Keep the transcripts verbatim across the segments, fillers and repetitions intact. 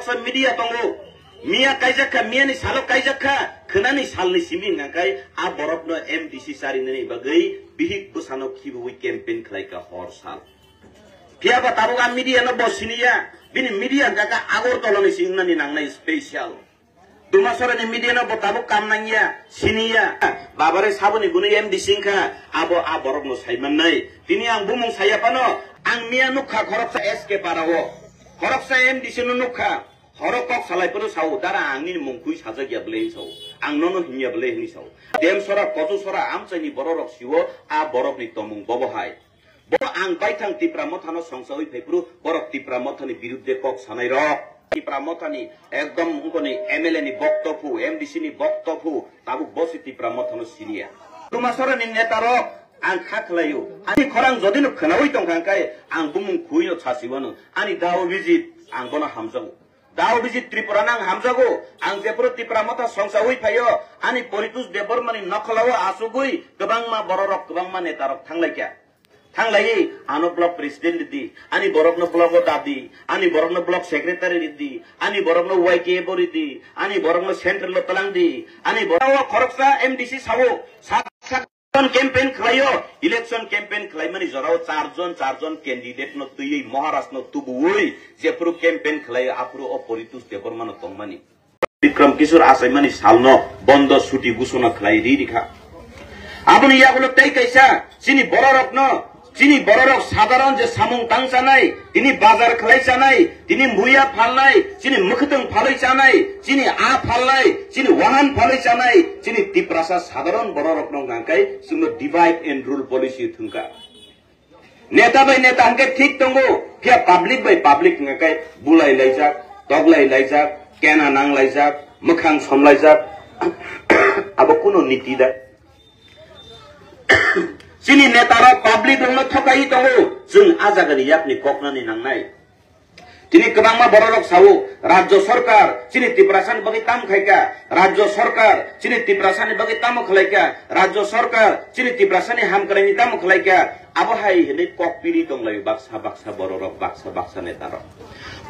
Social media tongo. Miya kaijak kha, miya ni salo kaijak kha, khwnani salni simi hwnka khe a borokno M D C charinani bagwi bihik bwsano khibiwi campaign khlai kha hor sal. Phiya ba tabuk a media no bo siniya, bini media hwnka khe Agartala ni si wngnani nangnai special. Dumasora ni media no bo tabuk kam nangya, siniya. Babare saboni gwnwi M D C wngkha, abo a borok no sai mannai. Tini ang bumung saya phano, ang miya nukha khoroksa S K Para o. Khoroksa M D C no nukha. Horo kok salai phano sao, "Dara, ang nini mung kui sajak ya bwle," hinwi sao. "Ang nono hinya bwle," hinwi sao. Demsora, Kochusora, amchaini bororok siwo, a borokni tomung bobo hai. Bo ang baithang Tipra Mothano songsawi phaiphuru, borok Tipra Mothani birudde kok sanai rok. Tipra Mothani ekdom wngkoni M L A ni bokto phu, M D C ni bokto phu, tabuk bosi Tipra Mothano siniya. Dumasora ni neta rok ang kha khlaio. Ani khorang jodi no khwnawi tongkha khe ang bumung khuino sasiwano. Ani dao visit ang bono hamjago. Dao Bijit Tripura nang hamjago, ang jephuru Tipra Motha songsawi phaio, ani Poritus Debbarmani nokholao asugwi kwbangma bororok, kwbangma netarok thanglaikha. Thanglaiwi ano block president ridi, ani borokno block o dadi, ani borokno block secretary ridi, ani borokno Y K F o ridi, ani borokno central o twlangdi, ani borok khoroksa M D C sao, sak sak Election campaign khlaio, election campaign khlaimani jorao charjon, charjon candidate no twiwi Maharaj no tubuwi jephuru campaign khlaio, aphuru o Poritus Debbarma no tongmani. Bikram Kishore achaimani salno bondo suti ghosona khlai ri rikha. Aboni yagulo tei kaisa chini bororokno, chini bororok sadharon je samung tang chanai, tini bazar khlai chanai, tini muya phalnai, chini mwkhwtwng phalwi chanai, chini a phalnai, chini wahan phalwi chanai, chini Tiprasa sadharon bororokno hwnkha khe chwngno divide and rule policy thwngkha. Neta bai neta hwnkhe thik tongo, phiya public bai public hwnkha khe bulai laijak, toklai laijak, kena nang laijak, mwkhang som laijak. Abo kuno niti da? Chini netarok public rokno thokai tongo, chwng a jagani yakni koknani nangnai. Tini kwbangma bororok sao, Rajya Sarkar chini Tiprasani bagwi tamo khaikha, Rajya Sarkar chini Tiprasani bagwi tamo khlaikha, Rajya Sarkar chini Tiprasani hamkraini tamo khlaikha, abo hai hinwi kok piri tonglaio baksa baksa bororok, baksa baksa netarok.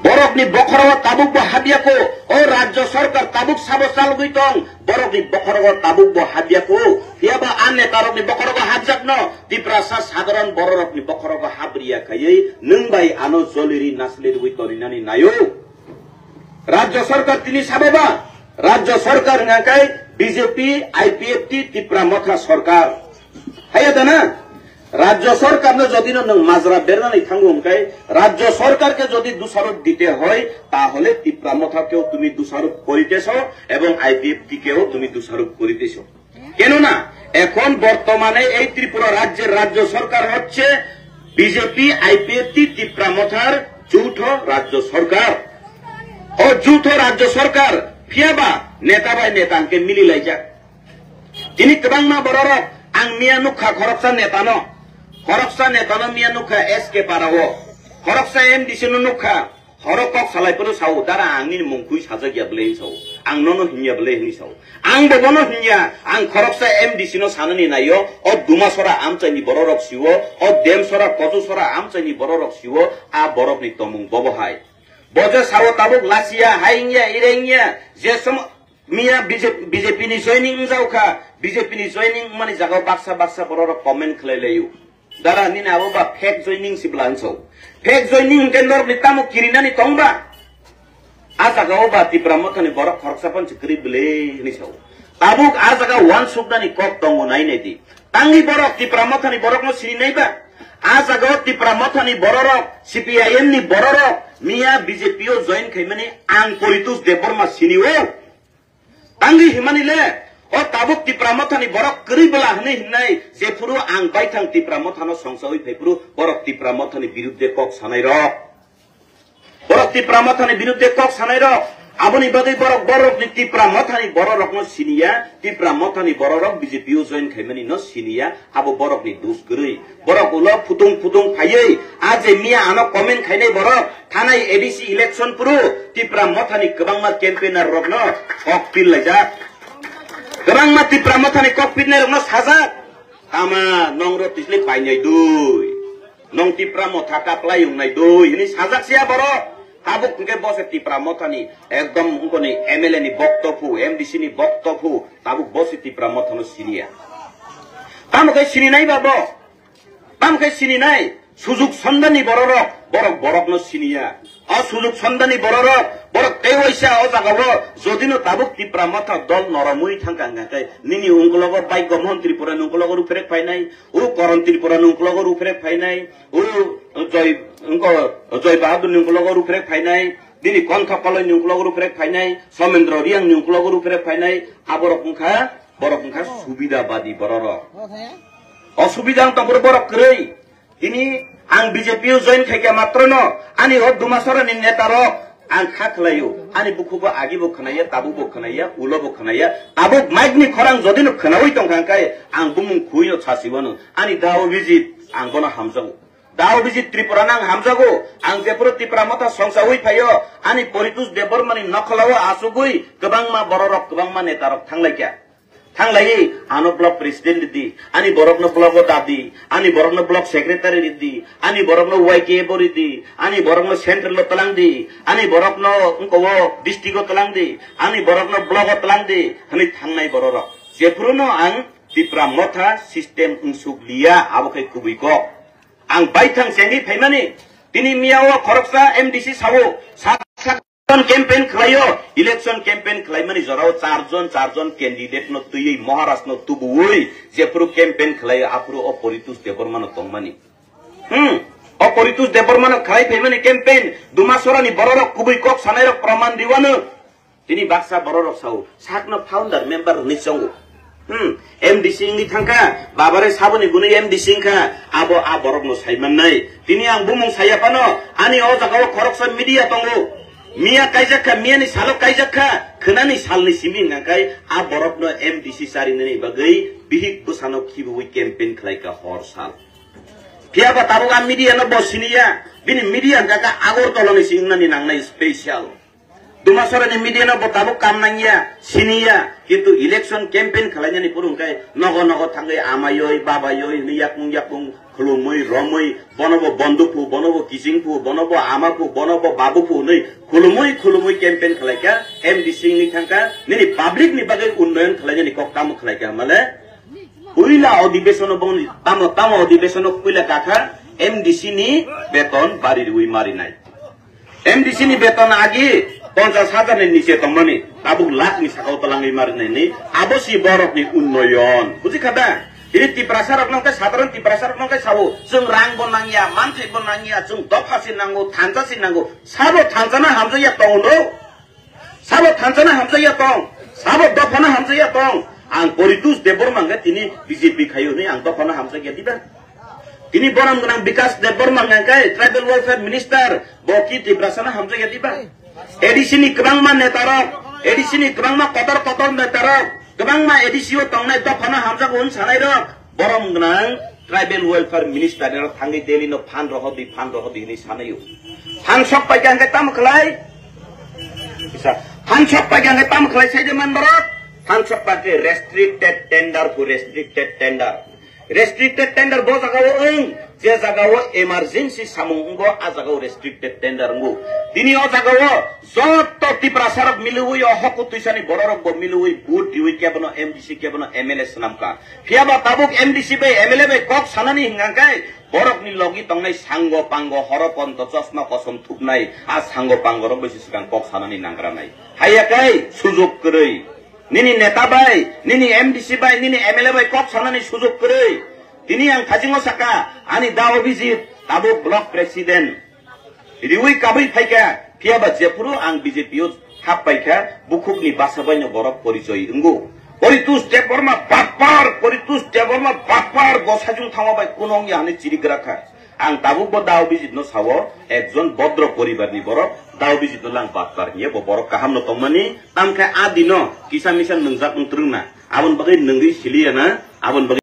Borokni bokhorogo tabuk bo habya kho, o Rajya Sarkar tabuk sabo chalogwi tong, borokni bokhorogo tabuk bo habya kho, phiya ba a netarokni bokhorogo habjakno, Tiprasa sadharon bororokni bokhorogo habriya khaiwi nwng bai ano joliri naslirwi toninani naio. Rajya Sarkar tini sabo ba, Rajya Sarkar hwnkha khe B J P, I P F T, Tipra Motha Sarkar. Haiya da na? Rajya Sarkar no jodi no nwng majra bernani thango hwnkhe, Rajya Sarkar ke jodi dusarop dite hoy, tahole Tipra Motha keo tumi dusarop koriteso ebong I P F T keo tumi dusarop koriteso. কেননা এখন বর্তমানে এই ত্রিপুরা রাজ্যের রাজ্য সরকার হচ্ছে BJP, IPFT, Tipra মথার যৌথ রাজ্য সরকার। O যৌথ রাজ্য সরকার, phiya ba neta bai neta hwnkhe mili laijak. Tini kwbangma bororok ang miya nukha khoroksa netano, khoroksa netano miya nukha S K Para o, khoroksa M D C no nukha. Horo kok salai phano sao, "Dara, ang nini mung kui sajak ya bwle," hinwi sao. "Ang nono hinya bwle," hinwi sao. Ang bo bono hinya, ang khoroksa M D C no sanani naio, o Dumasora amchaini bororok siwo, o Demsora, Kochusora amchaini bororok siwo, a borokni tomung bobo hai. Bo je sao tabuk lasiya, hai wngya, ire wngya, je somo-, miya B J P, B J P ni joining wngjaokha, B J P ni joining wngmani jagao baksa baksa bororok comment khlai laio. Dara nini abo ba fake joining si bwla hinwi sao. Fake joining hwnkhe norokni tamo kirinani tong ba? A jagao ba Tipra Mothani borok khoroksa phano se kwrwi bwle hinwi sao. Tabuk a jaga uansuknani kok tongo nai nai di. Tangwi borok Tipra Mothani borokno sini nai ba? A jagao Tipra Mothani bororok, C P I M ni bororok miya B J P o join khaimani ang Poritus Debbarma sini o. Tangwi himani le, o tabuk Tipra Mothani borok kwrwi bwla hwnwi hinnai, jephuru ang baithang Tipra Mothano songsawi phaiphuru, borok Tipra Mothani birudde kok sanai rok. Borok Tipra Mothani birudde kok sanai rok. Aboni bagwi borok borokni Tipra Mothani bororokno siniya, Tipra Mothani bororok B J P o join khaimani no siniya, abo borokni dus kwrwi. Borok ulo phutung phutung phaiwi, a je miya ano comment khainai borok, thanai A D C election phuru Tipra Mothani kwbangma campaigner rokno kok pil laijak. Kwbangma Tipra Mothani kok pilnai rokno sajak. Tama nong ro tisli painai dui. Nong Tipra Motha kaplai wngnai dui. Hini sajak siya borok. Tabuk hwnkhe bo se Tipra Mothani ekdom wngkoni M L A ni bokto phu, M D C ni bokto phu, tabuk bo se Tipra Mothano siniya. Tamo khe sininai ba bo? Tamo khe sininai? Sujuk sondani bororok, borok borokno siniya. O sujuk sondani bororok, borok tei waisa o jagao jodino tabuk Tipra Motha dol noromwi thangkha hwnkha khe nini ungkologo Bhagya Mohan Tripura ni ungkologo rupherek phainai, o Karan Tripura ni ungkologo rupherek phainai, o Joy, wngko, Joy Bahadur ni ungkologo rupherek phainai, nini Kontha Koloi ni ungkologo rupherek phainai, Somendra Reang ni ungkologo rupherek phainai, aborok wngkha, borok wngkha subidabadi bororok. Osubida wng tongphuru borok kwrwi. Tini ang B J P o join khaikha matrono, ani o Dumasora ni neta rok ang kha khlaio, ani bukhugo agibo khwnaya, tabubo khwnaya, ulobo khwnaya, tabuk mic ni khorang jodino khwnawi tongkha hwnkhe ang bumung khuino sasiwano, ani da Abhijit ang bono hamjago. Da Abhijit Tripura no ang hamjago, ang jephuru Tipra Motha songsawi phaio, ani Paritosh Debbarma ni nokholao achugwi kwbangma bororok, kwbangma neta rok thanglaikha. Thanglai, ano block president ridi, ani borokno block o dadi, ani borokno block secretary ridi, ani borokno Y K F o ridi, ani borokno central o twlang di, ani borokno wngko o district o twlang di, ani borokno block o twlang di, hwnwi thangnai bororok. Jephuruno ang Tipra Motha system wngsuk liya, abo khe kubui kok. Ang baithang chengwi phaimani, tini miya o khoroksa M D C sao, sak sak Election campaign khlaio, election campaign khlaimani jorao charjon, charjon candidate no twiwi Maharaj no tubuwi jephuru campaign khlaio, aphuru o Paritosh Debbarma no tongmani. Hmm, o Paritosh Debbarma no khlai phaimani campaign, Dumasora ni bororok kubui kok sanai rok praman riwano. Tini baksa bororok sao, sakno founder member hwnwi chongo. Hmm, M D C wngwi thangkha, babare saboni gwnwi M D C wngkha, abo a borokno saimannai. Tini ang bumung saya phano, ani o jagao khoroksa media tongo. Miya kaijakha, miyani salo kaijakha, khwnani salni simi hwnkha khe a borokno M D C charinani bagwi bihik bwsano khibiwi campaign khlaikha hor sal. Phiyaba tabuk a media no bo siniya, bini media hwnkha khe Agartala ni si wngnani nangnai special. Dumasora ni media no bo tabuk kam nangya, siniya, kintu election campaign khlainani phuru hwnkhe nogo nogo thangwi amayoi, babayoi hwnwi yakung yakung khulumwi, romwi, bono bo bondu phu, bono bo kiching phu, bono bo ama phu, bono bo babu phu hwnwi khulumwi khulumwi campaign khlaikha, M D C wngwi thangkha, nini public ni bagwi unnoyon khlainani kok tamo khlaikha male? Puila odhibesono bongni, tamo tamo odhibesono puila kakha M D C ni beton bari riwi marinai. M D C ni beton agi ponchas hajar ni niche tongmani, tabuk lakh ni sakao twlangwi marinai ni, abo si borok ni unnoyon. Buji kha da? Tini Tiprasa rok nang khe, sadharon Tiprasa rok nang khe sao, chwng rang bo nangya, manthai bo nangya, chwng dopha si nango, thansa si nango. Sabo thansa na hamjakya tongo no? Sabo thansa na hamjakya tong? Sabo dopha na hamjakya tong? Ang Paritosh Debbarma hwnkhe tini B J P khaio hwnwi ang dopha na hamjakya diba? Tini borom gwnang Bikash Debbarma hwnkhe Tribal Welfare Minister, bo ki Tiprasa na hamjakya diba? A D C ni kwbangma neta rok, A D C ni kwbangma kotor kotor neta rok, kwbangma A D C o tongnai dopha na hamjago hwn sanai rok, borom gwnang Tribal Welfare Minister ni rok thangwi Delhi no phan rohordi, phan rohordi hwnwi sanaio. Phan sok paikha hwnkhe tamo khlai? Kisa, phan sok paikha hwnkhe tamo khlai saide man borok? Phan sok paikha restricted tender ku restricted tender. Restricted tender bo jagao wng, je jagao emergency samung wngo, a jagao restricted tender wngo. Tini o jagao joto Tiprasa rok miliwi, o hoku twisani bororok bo miliwi, vote riwi kebono M D C, kebono M L A swnamkha. Phiyaba tabuk M D C bai M L A bai kok sanani hwnkha khe, borokni logi tongnai sango pango horo ponto chosma kosom thupnai, a sango pango rok bai se swkang kok sanani nangranai. Haiya khe sujok kwrwi. Nini neta bai, nini M D C bai, nini M L A bai kok sanani sujok kwrwi. Tini ang thasingo saka, ani da Abhijit, tabuk block president. Riwi kabui phaikha, phiyaba jephuru ang B J P o hap paikha, bukhukni basa baino borok porichoi wngo. Paritosh Debbarma bapar, Paritosh Debbarma bapar, gosajung thangma bai kunong ya hwnwi chirigra kha. Ang tabukbo da Abhijit no sao, ekjon bodro poribar ni borok, da Abhijit no lang bapar hiye, bo borok kaham no tongmani, tamkhe a dino kisa misa nwngjak wng twrwngna, aboni bagwi nwngwi siliya na, aboni bagwi